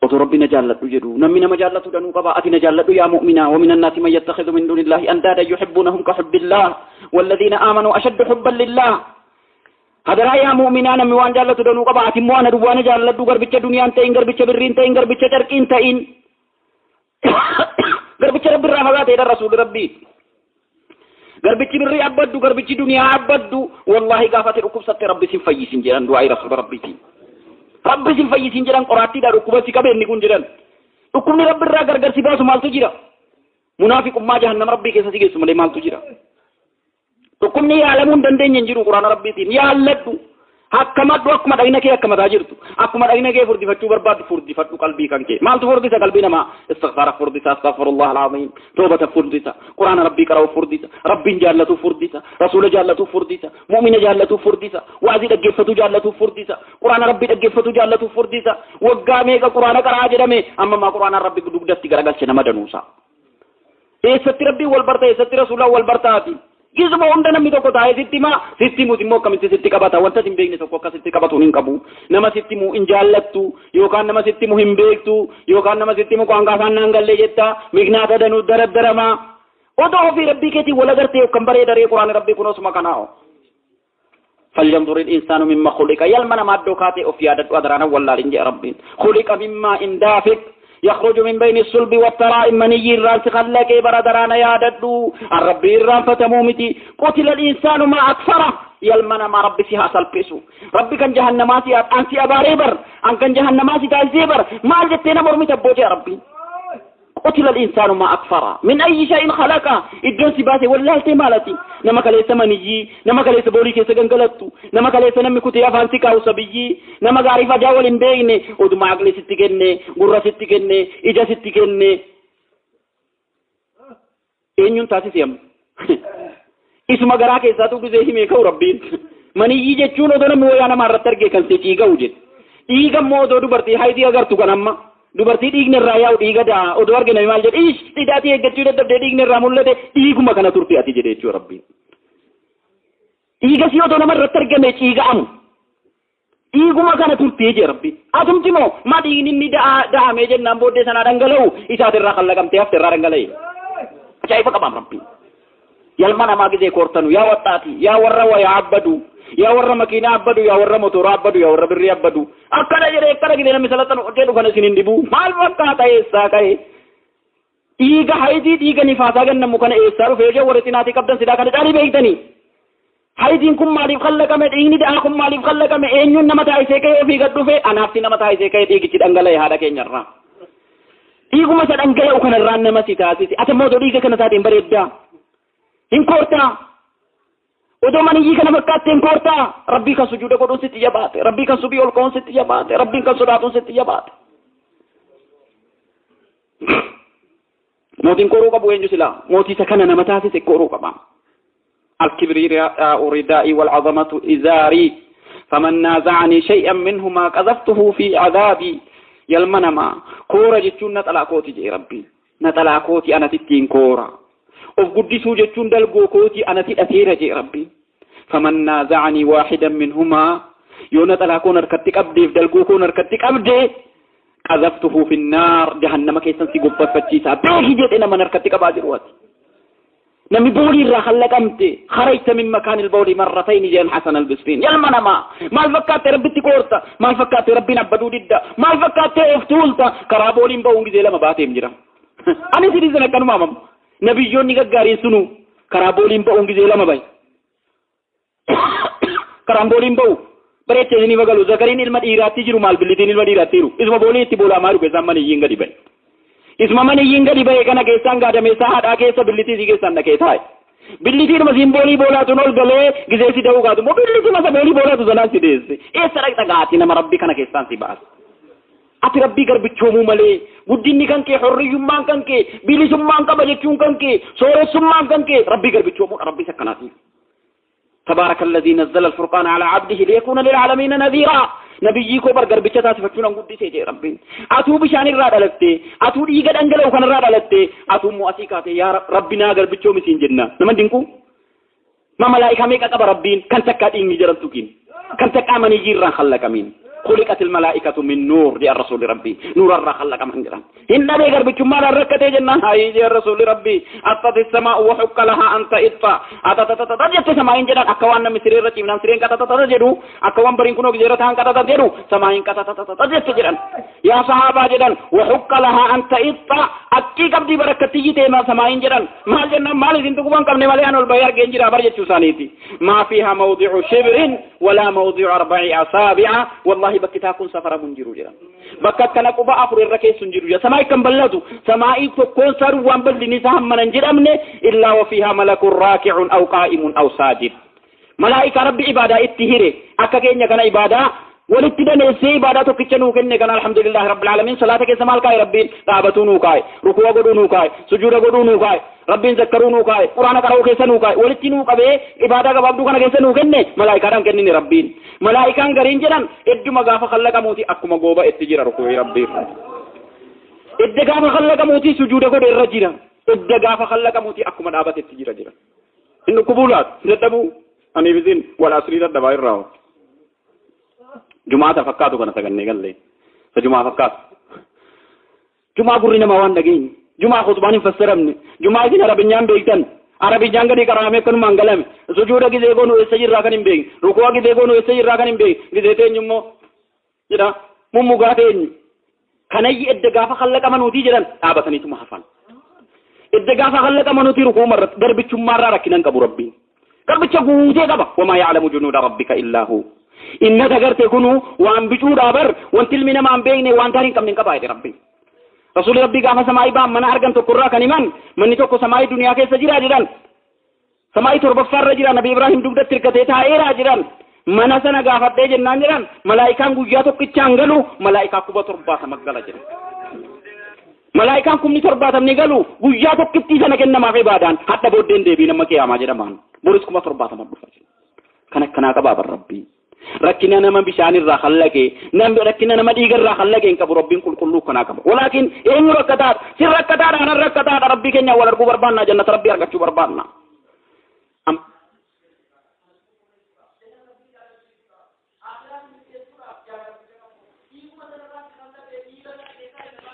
Otoo Rabbi na jaalladhu jedhu namni nama jaallatu danuu qaba. Ati na jaalladhu yaa mu'minaa. Wa minan naasi man yattakhidhu min duunillaahi andaadan yuhibbuunahum ka hubbillah walladhiina aamanuu ashaddu hubban lillah. Hadaraa yaa mu'minaa, namni waan jaallatu danuu qaba. Ati immoo ana duwwaa na jaalladhu, garbicha duniyaan ta'in, garbicha birriin ta'in, garbicha carqiin ta'in, garbicha Rabbi irraa fagaateedha. Rasuulli Rabbii garbichi birrii abbaddu, garbichi duniyaa abbaddu, wallaahi gaafa ati dhukkubsatte Rabbi sin fayyisin jedhan. Du'aa rasuula Rabbiitiin Rabbi sin fayyisin jedhan. Qoraattiidha dhukkuba si qabeenni kun jedhan. Dhukkubni Rabbi irraa gargar si baasu maaltu jira? Munaafiqummaa jahannama Rabbii keessa si geessu malee maaltu jira? Dhukkubni yaalamuu hin dandeenye hin jiru. Quraana Rabbiitiin yaalladhu, akkamadhu. Akkuma dhagna kee akkamataa jirtu, akkuma dhagna kee furdifachuu barbaaddu furdifadhu qalbii kan kee. Maaltu furdisa qalbii namaa? Istighfaara furdisa, astaghfirullah alazim, toobata furdisa, Quraana Rabbii qara'u furdisa, Rabbiin jaallatu furdisa, rasuula jaallatu furdisa, mu'mina jaallatu furdisa, waazii dhaggeeffatu jaallatu furdisa, Quraana Rabbii dhaggeeffatu jaallatu furdisa. Waggaa meeqa Quraana qara'aa jedhame? Amma maa Quraana Rabbi dugdatti garagalche nama danuusa. Eessatti Rabbiin wal barta? Eessatti rasuulaan wal bartaati? Gisuma hunda namni tokko taa'ee sitti himaa, sitti himuti immoo akkamitti sitti qabata? Wanta hin beekne tokko akka sitti qabatu hin qabu. Nama sitti himu hin jaallattu, yookaan nama sitti himu hin beektu, yookaan nama sitti himu qaanqaa isaan naan gallee jetta. Miknaata danuu daraddaramaa. Odoo ofii Rabbii keetiin wal agartee kan bareedaree? Quraana Rabbii kun osuma kanaa. فلينظر الإنسان مما خلق. يلما ما دوكاتي أوف يادت أدرانا ولا لنجي ربين. خلق من ماء دافق يخرج من بين الصلب والترائب. مني الران خلق بردرانا ياددو الرب الران فتمومتي. قتل الإنسان ما أكفره. يلمنا ما ربي سيها سلبسو. ربي كان جهنم سي أنسي أباريبر أن كان جهنم سي تايزيبر ما جتنا مرمي تبوجي ربي. قتل الإنسان ما أكفره، من أي شيء خلقه. إدون سباسي والله تمالتي. نما كليس منيجي، نما كليس بولي كيس غنغلتو، نما كليس نمي كتيا فانسي كاو سبيجي، نما غاريفا جاول إمبيني. ودما عقلي ستي كني، غرة ستي كني، إجا ستي كني. eenyuun taasise amma? Isuma garaa keessaatu gisee himee ka'u Rabbiin. Maniyyii jechuun odoo namni wayaa namaa irratti argee kan si ciiga'u jedhe. Dhiiga immoo odoo dubartii haydii agartu kan amma dubartii dhiigni irraa yaa'u dhiiga da'a odoo arge namni maal jedhe? Ish, dhidhaatii eeggachuu dadhabdee dhiigni irraa mul'ate, dhiiguma kana turte ati jedhe jechuudha Rabbiin. Dhiiga si odoo nama irratti argame ciiga'amu. Dhiiguma kana turtee jee Rabbi. Atumti moo ma dhiigni inni da'amee jennaan booddee sanaa dhangala'u isaatirraa kallaqamtee hafte irraa dhangala'e. Ajaa'iba qabaam Rabbi. Yalma namaa gizee koortanu, yaa waxxaati, yaa warra wayaa abbadu, yaa warra makiinaa abbadu, yaa warra motoraa abbadu, yaa warra birrii abbadu. Akkana jedhee akkana gizee namni salaxanu jedhu kana isin hin dhibu. Maal fakkaata? Eessaa ka'e? Dhiiga haydii, dhiiga nifaasaa gannamu kana eessaa dhufee jee? Warri xinaatii qabdan silaa kana caalii beektanii. Haydiin kun maaliif kallaqame? Dhiigni da'aa kun maaliif kallaqame? Eenyuun nama taasisee ka'ee ofii gad dhufe? Anaafti nama taasisee ka'ee dhiigichi dhangala'e haadha keenyarraa. Dhiiguma isa dhangala'u kanarraan nama si taasise. Ati immoo odoo dhiiga kana taateen bareeddaa. Hin koortaa. Odoo maniyyii kana fakkaatte hin koortaa. Rabbii kan sujuuda godhuun sitti jabaate. Rabbii kan subii ol ka'uun sitti jabaate. Rabbiin kan sodaatuun sitti jabaate. Mootiin koruu qabu eenyu silaa? Mootii isa kana nama taasise koruu qaba. الكبرياء ردائي والعظمة إزاري، فمن نازعني شيئا منهما قذفته في عذابي. يلمنما كورا جتشون نطلع كوتي جي ربي، نطلع كوتي أنا تتين كورا. of guddisuu jechuun dalgoo kooti anati dhateera jee Rabbi. فمن نازعني واحدا منهما, yoo naxalaa koon harkatti qabdeef dalgoo koon harkatti qabde, قذفته في النار, jahannama keessan si gobbafachiisa beeki jedhe. Nama harkatti qabaa jiru ati. Namni boolii irraa khallaqamte, خرجت من مكان البول مرتين jedhan Hasan al-Bisriin. Yalma namaa maal fakkaatte Rabbitti koorta? Maal fakkaatte Rabbiin abbaduu didda? Maal fakkaatte of tuulta? Karaa booliin ba'uun gizee lama baateem jira. Ani sidii sana akkanuma amamu. Nabiyyoonni gaggaariin sunu karaa booliin ba'uun gizee lama bahe. Karaan booliin ba'u bareechee isinii bagalu. Zakariin ilma dhiiraatti jiru, maal billitiin ilma dhiiraatti jiru. Isuma boolii itti boolaamaa jiru keessaan maniyyiin gadi ba'e. Isuma maniyyiin gadi ba'e kana keessaan gaadameessaa haadhaa keessa billitii isii keessaan dhaqee taa'e. Billitiidhuma siin boolii boolaatuun ol galee gizee si da'uu kaatu immoo billitii masa boolii boolaatu sanaan si deesse. Eessa dhaqxa gaati nama Rabbii kana keessaan si baase? Ati Rabbii garbichoomuu malee guddinni kan kee, horriyyummaan kan kee, bilisummaan qaba jechuun kan kee, sooressummaan kan kee Rabbii garbichoomuudha. Rabbii akkanaatiif. تبارك الذي نزل الفرقان على عبده ليكون للعالمين نذيرا. Nabiyyii koo bar garbicha taasifachuun an guddisee jee Rabbiin. Atuu bishaan irraa dhalatte, atuu dhiiga dhangala'u kanarraa dhalatte, atuu immoo asii kaate yaa Rabbi naa garbichoom isiin jenna. Nama dinqu. Ma malaa'ikaa meeqa qaba Rabbiin kan takkaa dhiigni jaran tuqin, kan takkaa maniyyii irraan khallaqamin? خلقت الملائكة من نور يا رسول ربي نور الرا خلق من جرا إن نبي قرب ما ركته جنة هاي يا رسول ربي أطت السماء وحق لها أن تئط أتتتتت سماء جرا أكوان مسير رتي من سيرين كتتتت أكوان برين كنو جرا كتتت سماء كتتتت جرا يا صحابة جرا وحق لها أن تئط أكي قبدي بركتي تيما سماء جرا مال جنة مال زندقوان قبل مالي البيار جنجرا برجت سانيتي ما فيها موضع شبر ولا موضع أربع أصابع والله بكتاكم سفر منجرو جرا بكتنا قبا أفر الركيس منجرو جرا سماي كم بلدو سماي تكون سر وان بلد نساء من انجرمني إلا وفيها ملك راكع أو قائم أو ساجد ملائكة ربي عبادة اتهيري أكاكين يكنا عبادة ولتدن سي عبادة كيتشنو كن كان الحمد لله رب العالمين صلاة كسمال كاي ربي رابطونو كاي ركوع غدونو كاي سجود غدونو كاي ربي ذكرونو كاي قرآن قراو كيسنو كاي ولتنو كبه عبادة كبابدو كان كيسنو كن ملائكة ران كنني ربي ملائكة غرين جدن ادما غاف خلق موتي اكما غوبا اتجير ركوع ربي اد غاف خلق موتي سجود غد الرجيرا اد غاف خلق موتي اكما دابت اتجير جرا ان قبولات ندبو اني بزين ولا اسري دباير راو جمعة فكاتو كنا سكنني قال لي فجمعة فكات جمعة قرينا ما وان دقين جمعة خطباني فسرمني جمعة دين عربيان بيتن عربيان قدي كرامي كن مانغلم سجود كي دیگو نو سجير راكن بين ركوع كي دیگو نو سجير راكن بين گزيتين يمو جدا ممو غاتين كني ادغافا خلق منوتي جدن دابتني ثم حفان ادغافا خلق منوتي ركوع مرت دربچ مرة ركنن قبو ربي قربچ غوتي قبا وما يعلم جنود ربك الا هو إن تجرت كنو وان بجود أبر وان تلمنا ما بيني وان تارين كم من كبايد ربي رسول ربي قام سماي بام من أرجع تقرأ كنيمان من يتوقع سماي دنيا كيس جرا جران سماي تربة فر جرا نبي إبراهيم دوبدة تركته تايرا جران من أسنا قافت جنان جران ملائكة عجيا تو كتشانغلو ملائكة كوبا تربة سمقلا جران ملائكة كم نتربة سمنيغلو عجيا تو كتيجا نكنا ما في بادان حتى بودين دبي نما كيا ما جرا مان بورس كوبا تربة سمقلا كنا كنا كباب ربي ركنا نما بشان الرا خلقه نم ركنا نما ديغ الرا خلقه إنك ربي كل كل كنا كبا ولكن إن ركتات سر ركتات أنا ركتات ربي كنيا ولا ركوب بربانا جنة ربي أرجع بربانا